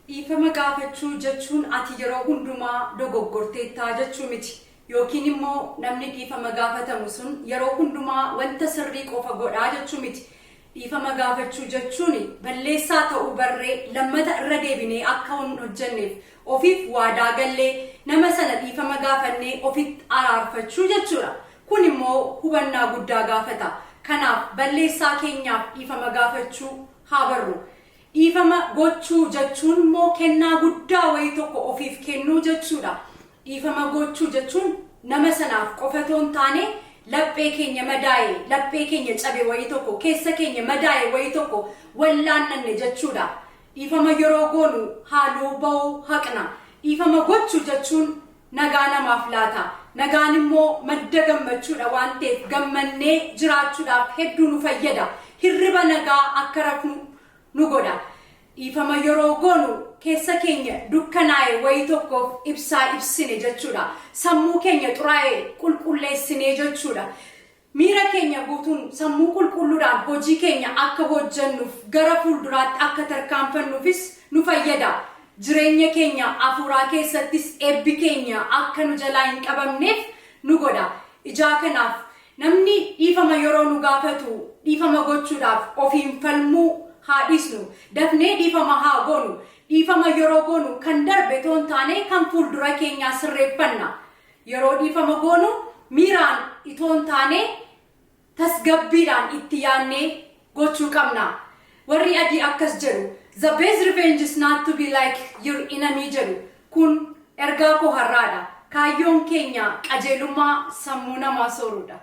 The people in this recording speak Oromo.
Dhiifama gaafachuu jechuun ati yeroo hundumaa dogoggorteettaa jechuu miti. Yookiin immoo namni dhiifama gaafatamu sun yeroo hundumaa wanta sirrii qofa godhaa jechuu miti. Dhiifama gaafachuu jechuun balleessaa ta'uu barree lammata irra deebinee akka hin hojjenneef ofiif waadaa gallee nama sana dhiifama gaafannee ofitti araarfachuu jechuudha. Kun immoo hubannaa guddaa gaafata. Kanaaf balleessaa keenyaaf dhiifama gaafachuu haa barru. Dhiifama gochuu jechuun immoo kennaa guddaa wayii tokko ofiif kennuu jechuudha. Dhiifama gochuu jechuun nama sanaaf qofa otoo hin taane laphee keenya madaa'e, laphee keenya cabe wayii tokko, keessa keenya madaa'e wayii tokko wallaannanne jechuudha. Dhiifama yeroo goonu haaloo ba'uu haqna. Dhiifama gochuu jechuun nagaa namaaf laata. Nagaan immoo madda gammachuudha waan ta'eef gammannee jiraachuudhaaf hedduu nu fayyada. Hirriba nagaa akka rafnu nu godha. Dhiifama yeroo goonu keessa keenya dukkanaa'e wayii tokkoof ibsaa ibsine jechuudha. Sammuu keenya xuraa'e qulqulleessinee jechuudha. Miira keenya guutuun sammuu qulqulluudhaan hojii keenya akka hojjennuuf gara fuulduraatti akka tarkaanfannuufis nu fayyada. Jireenya keenya hafuuraa keessattis eebbi keenya akka nu jalaa hin qabamneef nu godha. Ijaa kanaaf namni dhiifama yeroo nu gaafatu dhiifama gochuudhaaf ofiin falmuu haa dhiisnu. Dafnee dhiifama haa goonu. Dhiifama yeroo goonu kan darbe otoo hin taane kan fuuldura keenyaa sirreeffanna. Yeroo dhiifama goonu miiraan itoo hin taane tasgabbiidhaan itti yaadnee gochuu qabna. Warri adii akkas jedhu, "The best revenge is not to be like your enemy," jedhu. Kun ergaa koo har'aadha. Kaayyoon keenya qajeelummaa sammuu namaa sooruudha.